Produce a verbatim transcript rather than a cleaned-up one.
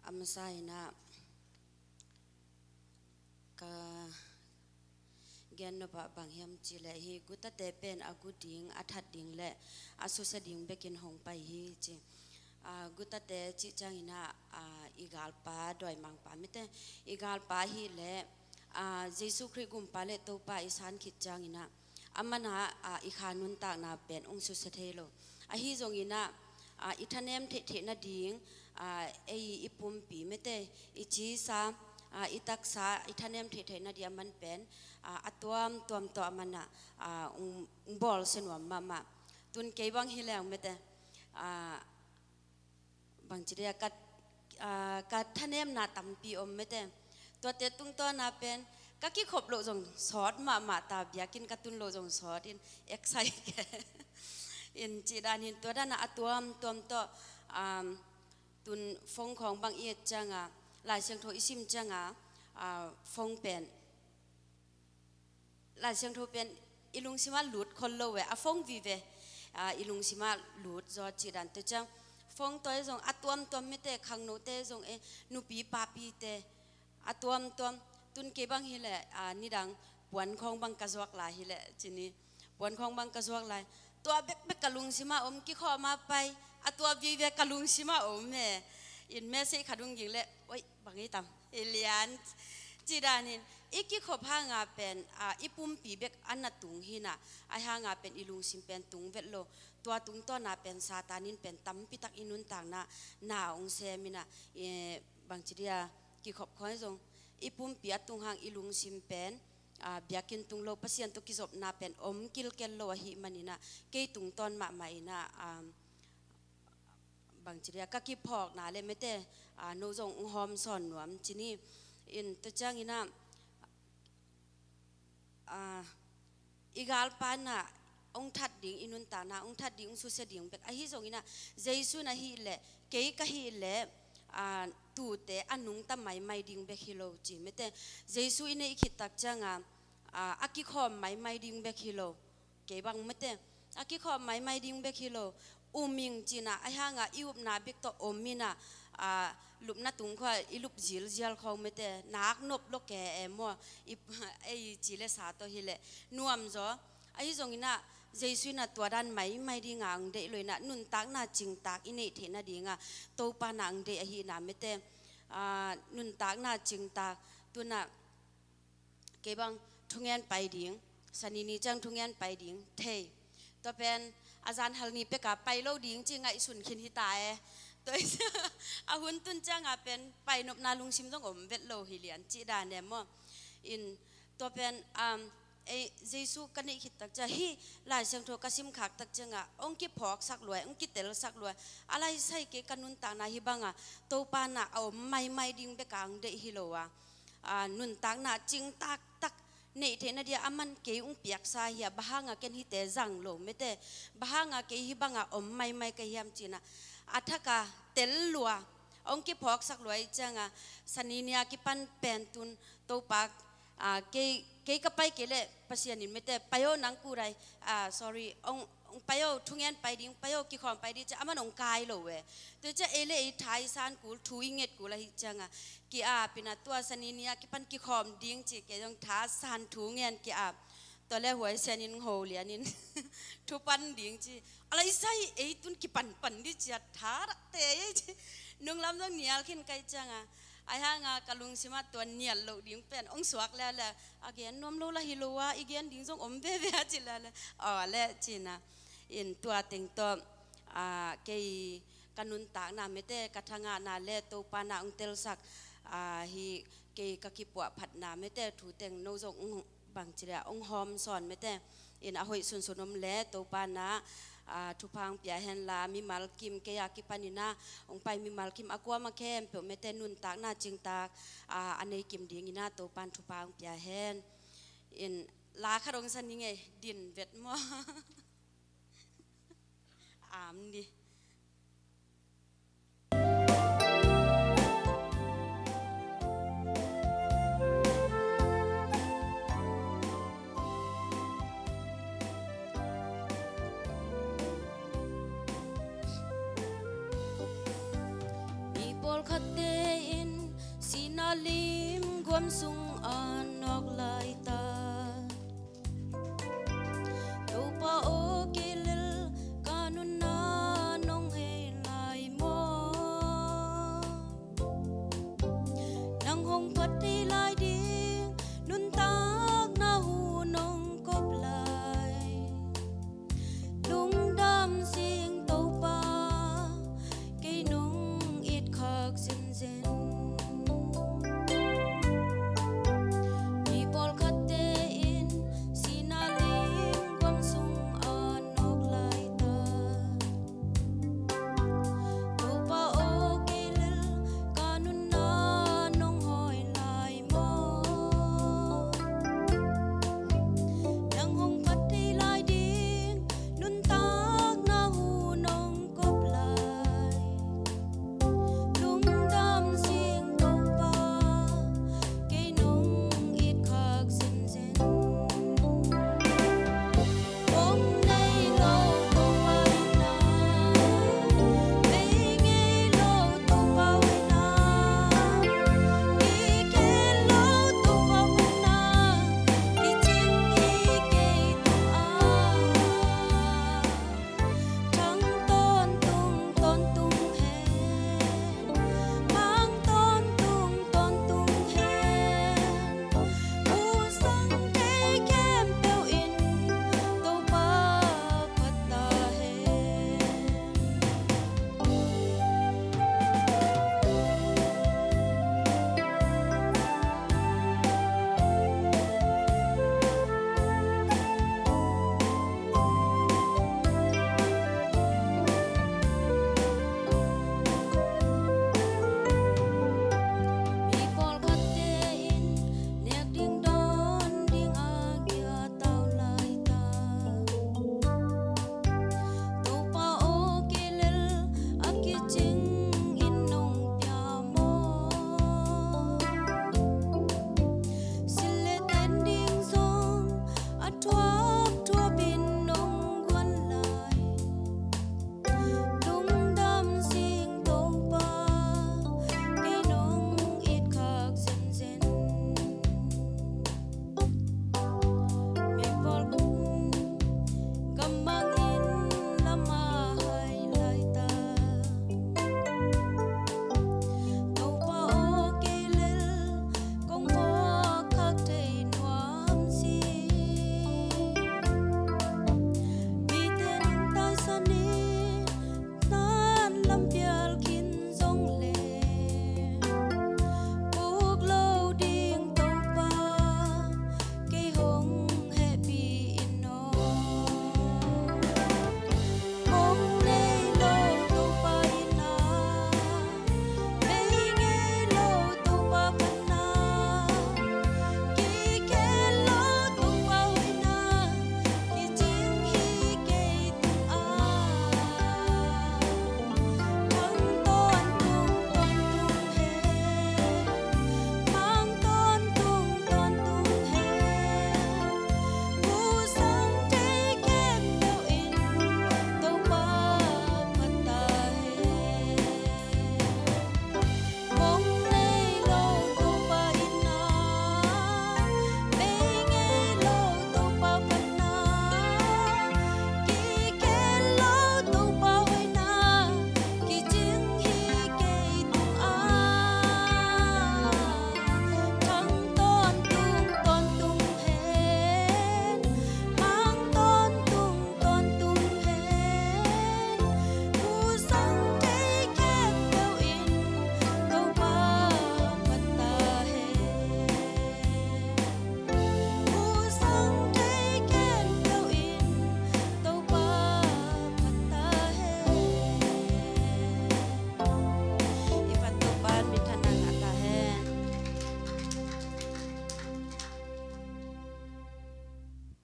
A masa in ah ka gen nop ah bang hiam cih leh, hih gutate pen a gu ding, a that ding le a susia ding bekin hong pai hi ci. Ah, gutate cih ciangin ah, ah, i galpa, dawimangpa mite, i galpa ahih leh, ah, Jesu Khrih gumpa le Topa i san khit ciangin ah, a man ah, ah, i kha nuntakna pen hong susia thei lo. Ahi zongin ah, ah, i thanem theihtheih nading, ah, ei i pumpi mite, i cisa, ah, i taksa, i thanem theihtheih nading a man pen, ah, a tuamtuam tawh a man ah, ah, hong, hong bawlsia nuam mahmah. Tun kei bang hi leng mite, ah, bangci dia ka, ah, ka thanemna tampi om mite. Tuate tungtawn ah pen ka kikhop loh zong sawt mahmah ta, biakinn ka tun loh zong sawt in, excite ke. In cih dan in tua dan ah a tuamtuam tawh, um, tun phone khawng bang i et ciang a, Lai Siangtho i sim ciang a, ah, phone pen Lai Siangtho pen i lungsim ah lut khol lo ve, a phone vive, ah, i lungsim ah lut zaw cih dan. Tua ciang phone tawh zong a tuamtuam mite, khangnote zong e, nupi papite a tuamtuam. Tun kei bang hi leh, ah, nidang puan khawng bang ka zuak lai hi leh ci ni, puan khawng bang ka zuak lai, tua bekbek ka lungsim ah om, kikhawm a pai, a tua vive ka lungsim ah om e. In message khat hong ging leh, oi, bang hi tam, hi lian. Cih dan in i kikhop hang a pen, ah, i pumpi bek a na tung hi in ah, ahi hang a pen i lungsim pen tung vet lo. Tua tungtawn ah pen Satan in pen tampi tak i nuntakna na hong sem in ah, eh, bangci dia, kikhop khawng zong i pumpi a tung hang i lungsim pen, ah, biakinn tung lo, Pasian tawh kizopna pen om kilkel lo ahih manin ah, kei tungtawn mahmah in ah, ah, bangci dia, ka kiphawkna le mite, ah, no zong hong hawm sawn nuam ci ni. In tua ciangin ah, ah, i galpa in ah hong that ding, i nuntakna hong that ding, hong susia ding bek. Ahi zongin ah Jesu in ahih leh, kei ka hih leh, ah, tuute a nungta maimai ding bek hi lo ci mite. Jesu i neih khit tak ciang a, ah, a kikhawm maimai ding bek hi lo. Kei bang mite, a kikhawm maimai ding bek hi lo. Um ing ci in ah, ahi hang a i upna bek tawh om in ah, ah, lupna tung khawng i lup zilzial khawng mite, nak nop lo ke e maw, i, ei ci le sa tawh hi leh nuam zaw. Ahi zongin ah Jesu in ah tua dan maimai ding a hong deih lo in ah, nuntakna cingtak i neih theih nading a Topa in ah hong deih ahih in ah mite, ah, nuntakna cingtak, tun ah kei bang thungen pai ding, Sani ni ciang thungen pai ding thei. Tua pen a zan hal ni pek a pai lo ding ci ngaihsun khin hi ta e. Tua a hun tun ciang a pen pai nopna lungsim zong om vet lo hi lian cih dan e maw. In tua pen, um, ei, Jesu ka neih khit tak ciang, hih Lai Siangtho ka sim khak tak ciang a hong kiphawksak lua, hong kitelsak lua. A lai sai kei ka nuntakna hih bang a Topa in ah a om maimai ding bek a hong deih hi lo a, ah, nuntakna cingtak tak neih theih nading a man kei hong piaksa hi a, bang hang a ken hihte zang lo mite, bang hang a kei hih bang a om maimai ka hiam ci in ah, a thak a tel lua, hong kiphawksak lua ahih ciang a, Sani ni a kipan pen tun Topa, ah, kei, kei ka pai kei leh Pasian in mite, pai o nang kudai, ah, sorry, hong, hong pai o, thungen pai ding, pai o, kikhawm pai ding ci a, aman hong kai lo e. Tua ciang ei le ei tha i san kul, thu i nget kul ahih ciang a, ki-ap in ah tua Sani ni a kipan kikhawm ding ci, kei zong tha san thu ngen ki-ap. Tua le huaisian in hong ho lian in thu pan ding ci. A lai sai ei tun kipanpan ding ci a, tha rak te ei ci. Nunglam zong nial khin ka hih ciang a, ahi hang a ka lungsim ah tua nial loh ding pen hong suak le le, a gen nuam lo lah hi lo a, i gen ding zong om veve a ci le le, aw le ci in ah. In tua teng tawh, ah, kei ka nuntakna mite, ka thangahna le Topa in ah hong telsak, ah, hih kei ka kipuahphatna mite thu teng no zong hong, bangci dia, hong hawm sawn mite. In a hoih sunsun om le Topa in ah, ah, thupha hong pia hen la, mimal kim, kei a kipan in ah hong pai mimal kim a kuamah khempeuh mite nuntakna cingtak, ah, a nei kim ding in ah Topa in thupha hong pia hen. In la khat hong sa ning ei, din vet maw? Am ni. Mi pawlkhatte Lam sung